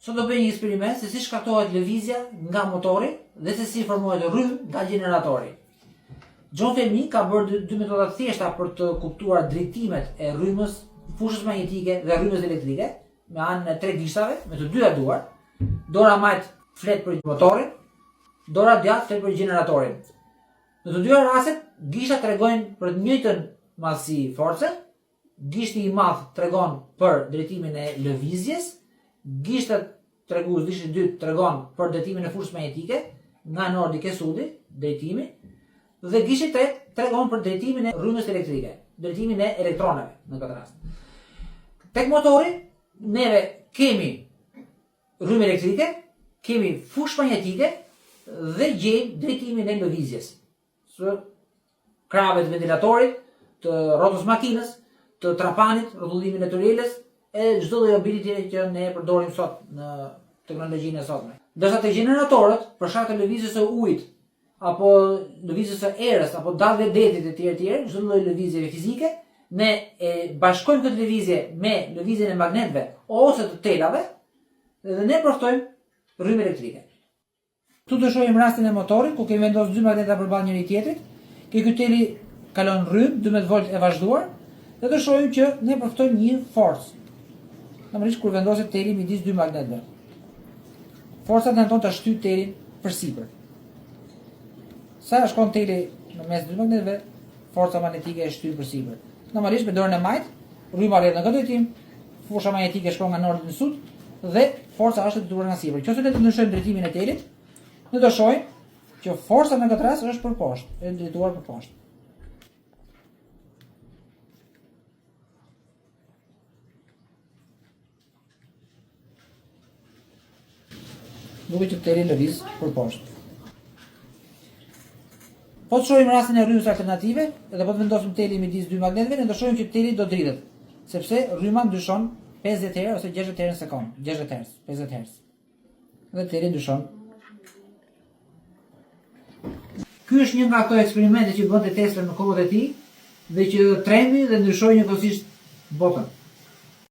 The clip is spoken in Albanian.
Sot do bëjmë një eksperiment se si shkaktohet lëvizja nga motori dhe se si formohet rrymë nga gjeneratori. John Fleming ka bërë dy, dy metoda të thjeshta për të kuptuar drejtimet e rrymës, fushës magnetike dhe rrymës elektrike me anën e tre gishtave, me të dyja duart. Dora e majtë flet për motorin, dora e djathtë flet për gjeneratorin. Në të dyja rastet, gishtat tregojnë për të njëjtën madhësi force, Gishti i madh tregon për drejtimin e lëvizjes, gishtat tregues, gishti i dytë tregon për drejtimin e fushës magnetike, nga nordi ke sudi, drejtimi, dhe gishti i tretë tregon për drejtimin e rrymës elektrike, drejtimin e elektroneve në këtë rast. Tek motori neve kemi rrymë elektrike, kemi fushë magnetike dhe gjejmë drejtimin e lëvizjes. Së krahëve të ventilatorit, të rrotës makinës, të trapanit, rrotullimin e turelës, e çdo lloj objekti tjetër që ne përdorim sot në teknologjinë e sotme. Ndërsa te gjeneratorët, për shkak të lëvizjes së ujit apo lëvizjes së erës apo valëve të detit e tjerë e tjerë, çdo lloj lëvizjeve fizike, ne e bashkojmë këtë lëvizje me lëvizjen e magnetëve ose të telave dhe ne përftojmë rrymë elektrike. Këtu do shohim rastin e motorit ku kemi vendosur dy magneta përballë njëri tjetrit. Ke ky teli kalon rrymë 12 volt e vazhduar dhe do shohim që ne përftojmë një forcë. Normalisht kur vendoset teli midis dy magnetëve. Forca tenton ta shtyjë telin përsipër. Sa shkon teli në mes dy magnetëve, forca magnetike e shtyn përsipër. Normalisht me dorën e majtë, rryma rrjedh në këtë drejtim, fusha magnetike shkon nga nordi në sud dhe forca është e drejtuar nga sipër. Nëse ne të ndryshojmë drejtimin e telit, ne do shohim që forca në këtë rast është për poshtë, e drejtuar për poshtë. Duket që teli lëviz për poshtë. Po të shohim rastin e rrymës alternative dhe po të vendosim telin midis dy magnetëve, ne do shohim që teli do dridhet, sepse rryma ndryshon 50 herë ose 60 herë në sekondë, 60 Hz, 50 Hz. Dhe teli ndryshon. Ky është një nga ato eksperimente që bënte Tesla në kohët e tij dhe që trembi dhe ndryshoi njëkohësisht botën.